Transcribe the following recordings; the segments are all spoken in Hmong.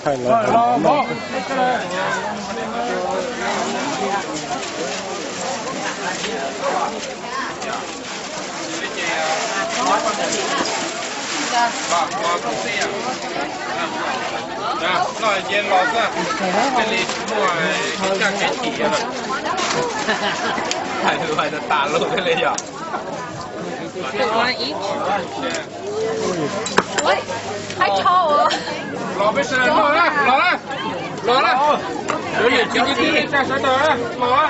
Thaij lawv hais lus no. Hais lus hais tas tas lus thiaj li yog. Two one each. Ui, hais tau os. Los peb sawv daws los na, los na, los na. Cov niam cov txiv tsa sawv daws na, los na.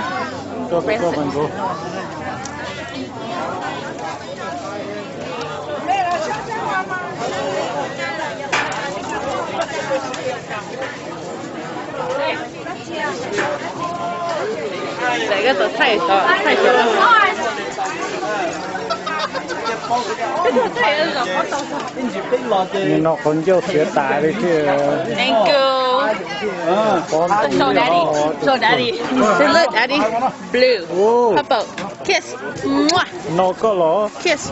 Thaij, thaij xyov. Nim no qhov ncauj txiav tas li thiab. Thank you. Show daddy. Show daddy. Look, daddy. Blue. Purple. Kiss. Mwah. No koj los. Kiss.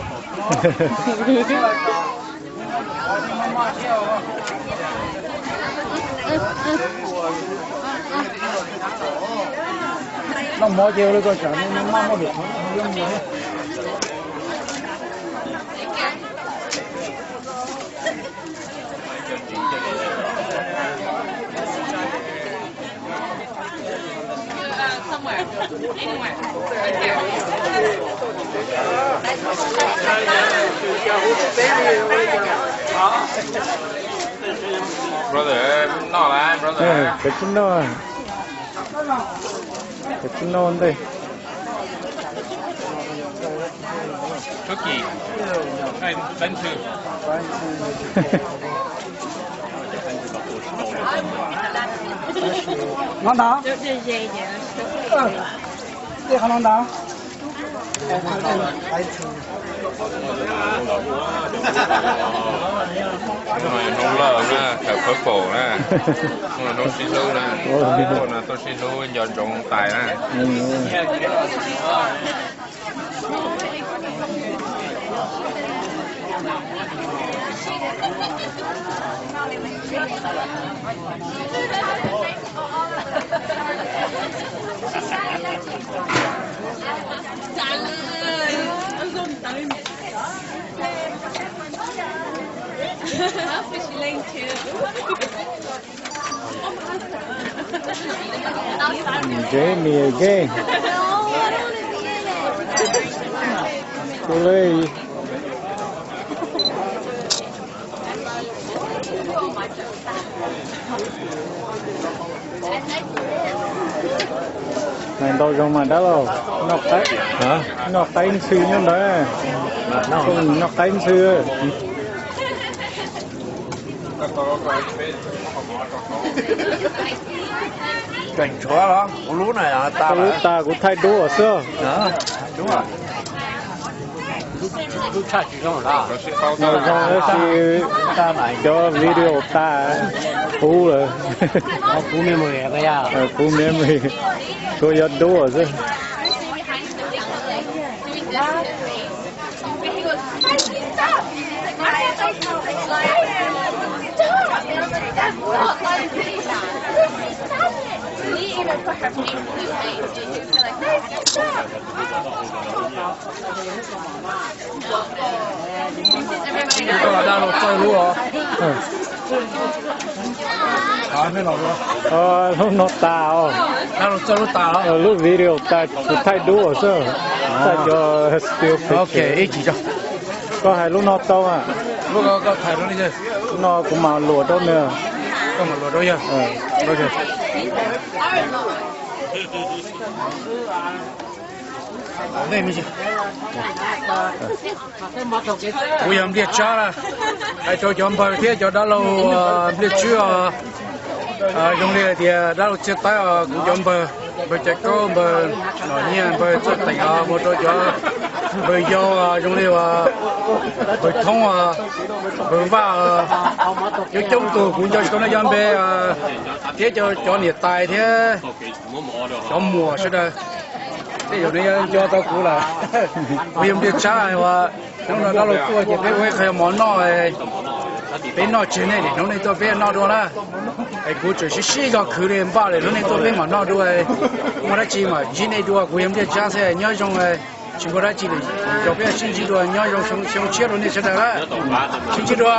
Noj mov ces ua li ko tsam maj muaj lwm qhov. Brother, noj lawm, brother. Koj tsis noj, koj tsis noj ntej. Cookie. Bánh thư. Ngon ntag. Ej, qhov no ntag. Hnub lawm na, khaws purple na. Hnub no hnub sib hlub na. Tuaj no tuaj sib hlub nco ntsoov tais na. Jamie again. Too late. Hais ntau zoo mas dab laug, noj qaib, noj qaib ntxhw nyob ntawd, noj qaib ntxhw. Tseem tshuav los kuv lub na, tag lub tas kuv thaij dub xwb. Zoo tab sis cov video tas pub lawm. Pub memory, pub memory, tshuav yog dub xwb. Dab laug txawj lub os. Lub no tas os. Lub video tas kuv thaij dub xwb. Thaij cov still picture. Koj hais lub no tau a. Lub no kuv mam luam rau nws. Kuv yog Npliaj Tsab, hais rau cov npawg thiab cov dab laug Npliaj Tswb os, zoo li hais tias dab laug Txiaj Taib os, kuv cov npawg, npawg Cai Kaub, npawg Nom Nyiaj, npawg Txawj Teem os, mus rau cov npawg yau zoo li npawg Thoob, npawg Vaj, coob coob tug kuv nco tsis tau nej cov npe, thiab cov niam tais thiab cov muam sawv daws. Tej zaum nws yuav nco tau kuv lawm. Kuv yog Npliaj Tsab uas hnub no dab laug tuaj ces peb ua ib qho mov noj. Peb noj tseg nej li, hnub nej tuaj peb noj dua na. Es kuv tseem sib sib zog khwv li npaj li, hnub nej tuaj peb mam noj dua. Muaj dab tsi mam ntsib nej dua, kuv yog Npliaj Tsab xwb, nyob zoo. Tsis muaj dab tsi li, rau peb sib ntsib dua, nyob zoo xyoo tshiab rau nej sawv daws na. Sib ntsib dua.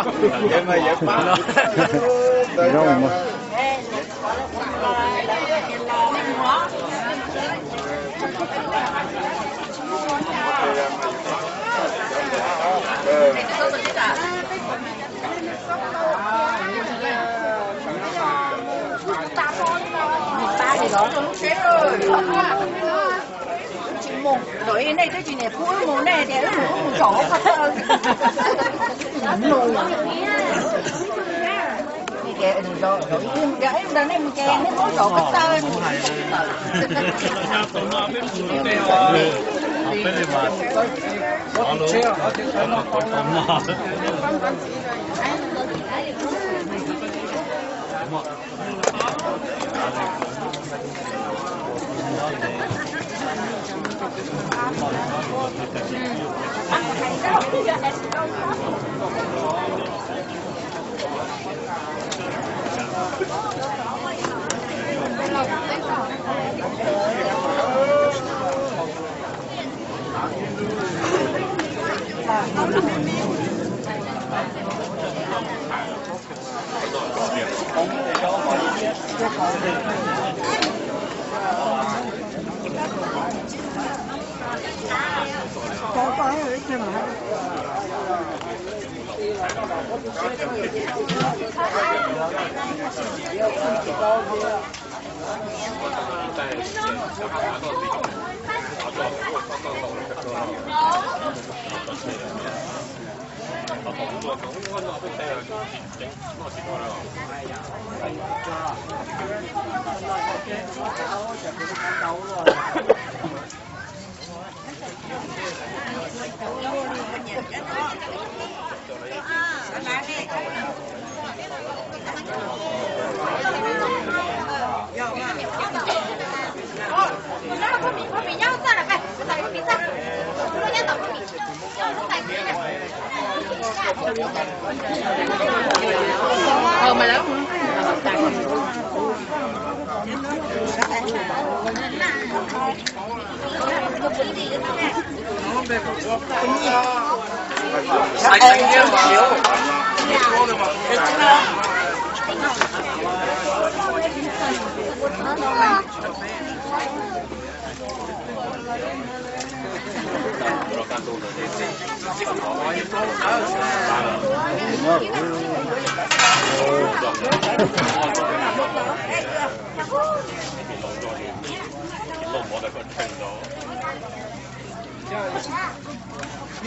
Tsis mus, lawm nej twb tsis niam pub wb mus, nej tias wb mus, wb mus zaum hauv ko taw. Mus, mus, ntawd nej mus ces nej muab zaum ko taw.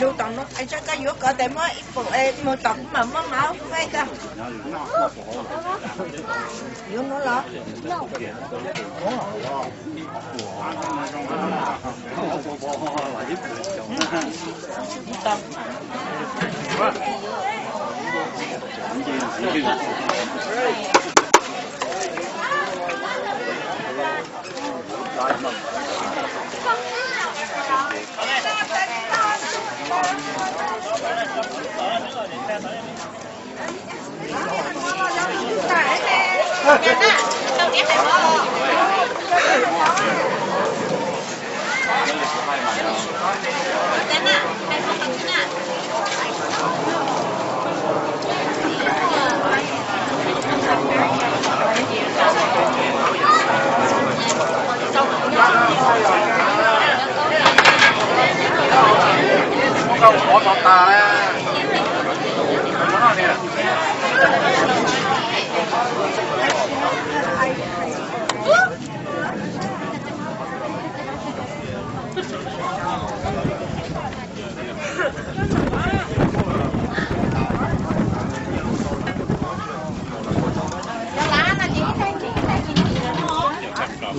Lug tom nuav es tsam koj yuav kov tes muab ib pum es mus tom kuv mam muab mov faib koj. Yuav nuav los?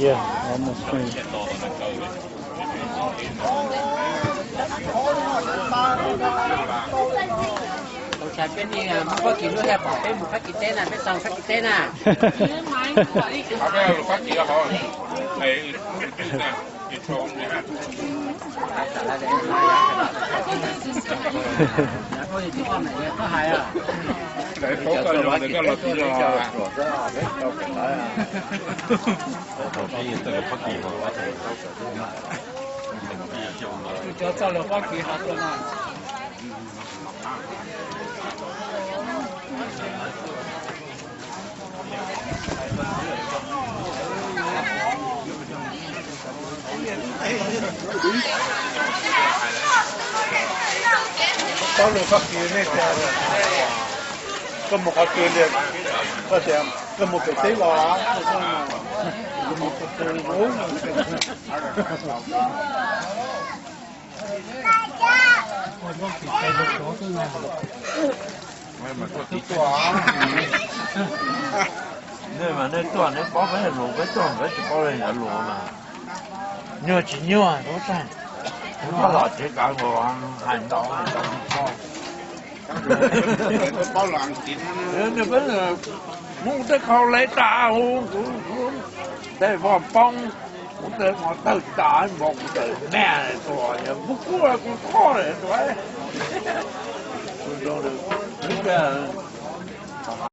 Yeah, almost finished. Tau tshais peb neeg mus Fab Kis lub hia pom peb mus Fab Kis teb na, peb tau Fab Kis teb na. Hais Peb paub koj zoo ntawd koj los tsis los. Tus cov txoj lus Fab Kis hais tuaj no. Paub lus Fab Kis nej tias, koj mus qhov twg li, koj tias koj mus pem teb los, mus pem teb los. Nej mas nej tuaj nej paub peb lus, peb tuaj peb tsis paub li ntawd lus mas. Nyuaj tsis nyuaj, tub saib, tub los tsev kav nkaus, hais ntau hais ntau tsis paub. Peb Hmoob tej qhau le tas, tej voj poob, kuv tej qhov tawg tas, npog kuv tawm nag tuaj, kuv kuj kuv thoj le tuaj.